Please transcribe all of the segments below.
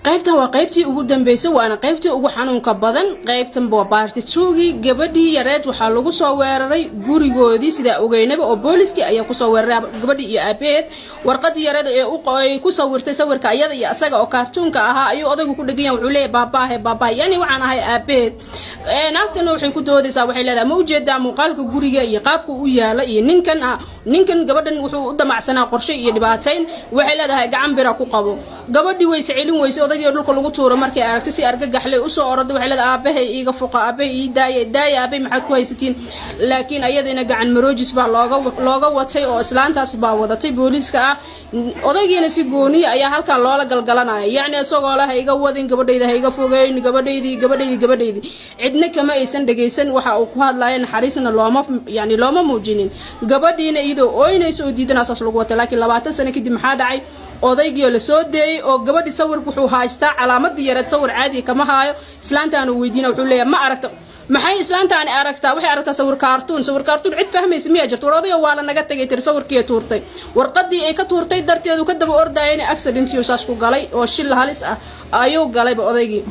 Qaybtan waa qaybtii ugu dambeysay, waana qaybtii ugu xanuunka badan. Qaybtan waa part two-gii. Gabadhii yareed waxaa lagu soo weeraray gurigoodii, sidaa ogeynaba, oo booliskii ayaa kusoo weeraray gabadhii iyo aabaheed. Warqadii yareed ee ay ku sawirtay sawirka iyada iyo asaga oo kaartuunka ahaa ayuu odaygu ku dhegan yahay. Wuxuu leeyahay, "Baabaahe, baabaahe," yacni waxaan ahay aabaheed. Naagtana waxay ku doodaysaa, waxay leedahay, "Ma ujeedaa muuqaalka guriga iyo qaabka u yaala iyo ninkan gabadhan wuxuu u damacsanaa qorshe iyo dhibaatayn." Waxay leedahay, "Gacan bira ku qabo." Gabadhii wayse celin weysay. Odaygii dhulka lagu tuuro markay aragtay, si argagaxlay usoo oroday. Waxay leedahay, "Aabahay iiga fuqa, aabahay ii daaya, daaya aabahay, maxaad ku haysatiin?" Laakiin ayadina gacan maroojis baa looga watay oo islaantaas baa wadatay booliiska ah. Odaygiina si gooniya ayaa halkan loola galgalanaya, yacni isagoo leh, "Ha iga wadin gabadhayda, ha iga fogeyn gabadhaydii, gabadhaydii, gabadhaydii." Cidna kama aysan dhegaysan waxa uu ku hadlaya, naxariisna looma yani looma muujinin. Gabadhiina iyadoo ooynaysa oo diidan asaas lagu watay. Laakiin 20 sano kadib maxaa dhacay? Odaygii oo lasoo deeyey oo gabadhii sawirka wuxuu haystaa calaamadii yareed, sawir caadiga kama haayo. Islaantaanu weydiina, wuxuu leeyahay, "Ma aragta?" Maxay islaantaani aragtaa? Waxay aragtaa sawir kaartuun. Sawir kaartuun cid fahmaysa miyaa jirto? "War odayo, waa la naga tagay," tiri. Sawirkii tuurtay, warqadii ay ka tuurtay darteedu ka daba ordayana accident-iyo saas ku galay oo shil halis ah ayuu galayba odaygii.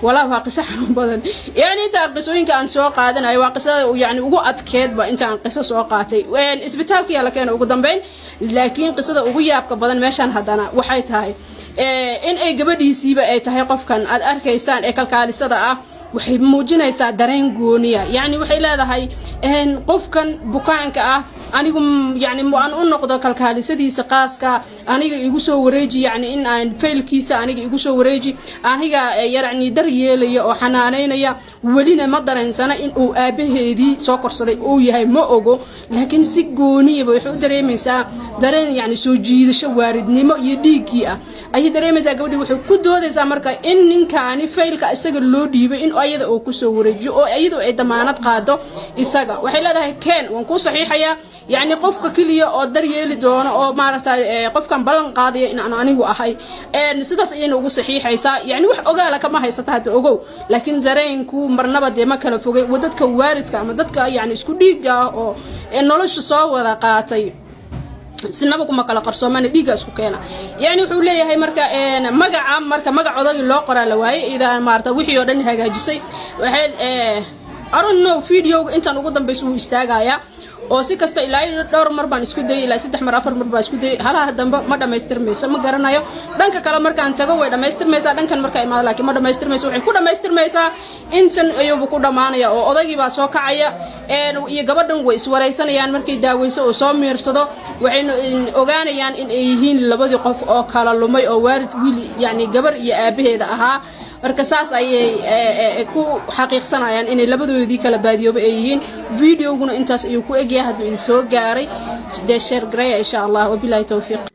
Walaa, waa qiso xanuun badan. Yani intaan qisooyinka aan soo qaadanayo, waa qisada yani ugu adkeedba intaan qiso soo qaatay. Isbitaalka yaa la keena ugu dambeyn. Laakiin qisada ugu yaabka badan meeshaan haddana waxay tahay in ay gabadhiisiiba ay tahay qofkan aad arkaysaan ee kalkaalisada ah. Waxay muujinaysaa dareen gooniya. Yacni waxay leedahay, "Qofkan bukaanka ah anigu yani aan u noqdo kalkaalisadiisa qaaska, aniga igu soo wareeji, yani in aan faylkiisa aniga igu soo wareeji, aniga yacni dar yeelaya oo xanaaneynaya." Welina ma dareensana in uu aabaheedii soo korsaday uu yahay, ma ogo. Laakiin si gooniyaba waxay u dareemaysaa dareen, yani soo jiidasho waaridnimo iyo dhiiggii ah ayay dareemaysaa gabadhii. Waxay ku doodaysaa marka in ninkaani faylka isaga loo dhiibay in ayada uu kusoo wareejiyo oo iyadu ay damaanad qaado isaga. Waxay leedahay, "Keen, waan kuu saxiixayaa, yacni qofka keliya oo daryeeli doono oo maaragtay qofkan ballan qaadaya in aan anigu ahay." Sidaas ayayna ugu saxiixaysaa. Yacni wax ogaala kama haysata hadda, ogow, laakiin dareenku marnaba dee ma kala fogay wa dadka waalidka ama dadka yacni isku dhiigga ah oo nolosha soo wada qaatay, sinaba kuma kala qarsoomana, dhiigga isku keena. Yani wuxuu leeyahay marka magaca, marka magac odagii loo qoraa la waayey, idaa maarata wixii oo dhan hagaajisay. Waxay, I don't know, videoga intaan ugu dambaysa wuu istaagayaa oo si kasta ilaa dhowr mar baan isku dayay, ilaa saddex mar, afar mar baan isku dayay. Halaha dambe ma dhammaystirmayso, ma garanayo. Dhanka kale markaan tago way dhammaystirmaysaa, dhankan markaa imaado laakiin ma dhammaystirmayso. Waxay ku dhammaystirmaysaa intan ayuuba ku dhammaanaya oo odaygii baa soo kacaya iyo gabadhan way iswaraysanayaan. Markay daaweyso oo soo miirsado, waxayna ogaanayaan in ay yihiin labadii qof oo kala lumay oo waalid wiil, yacni gabar iyo aabaheeda ahaa. Marka saas ayay ku xaqiiqsanayaan inay labadoodii kala baadiyooba ay yihiin. Videoguna intaas ayuu ku egyahay. Hadduu idin soo gaaray dee share gareeya, insha Allah. Wabilahi towfiiq.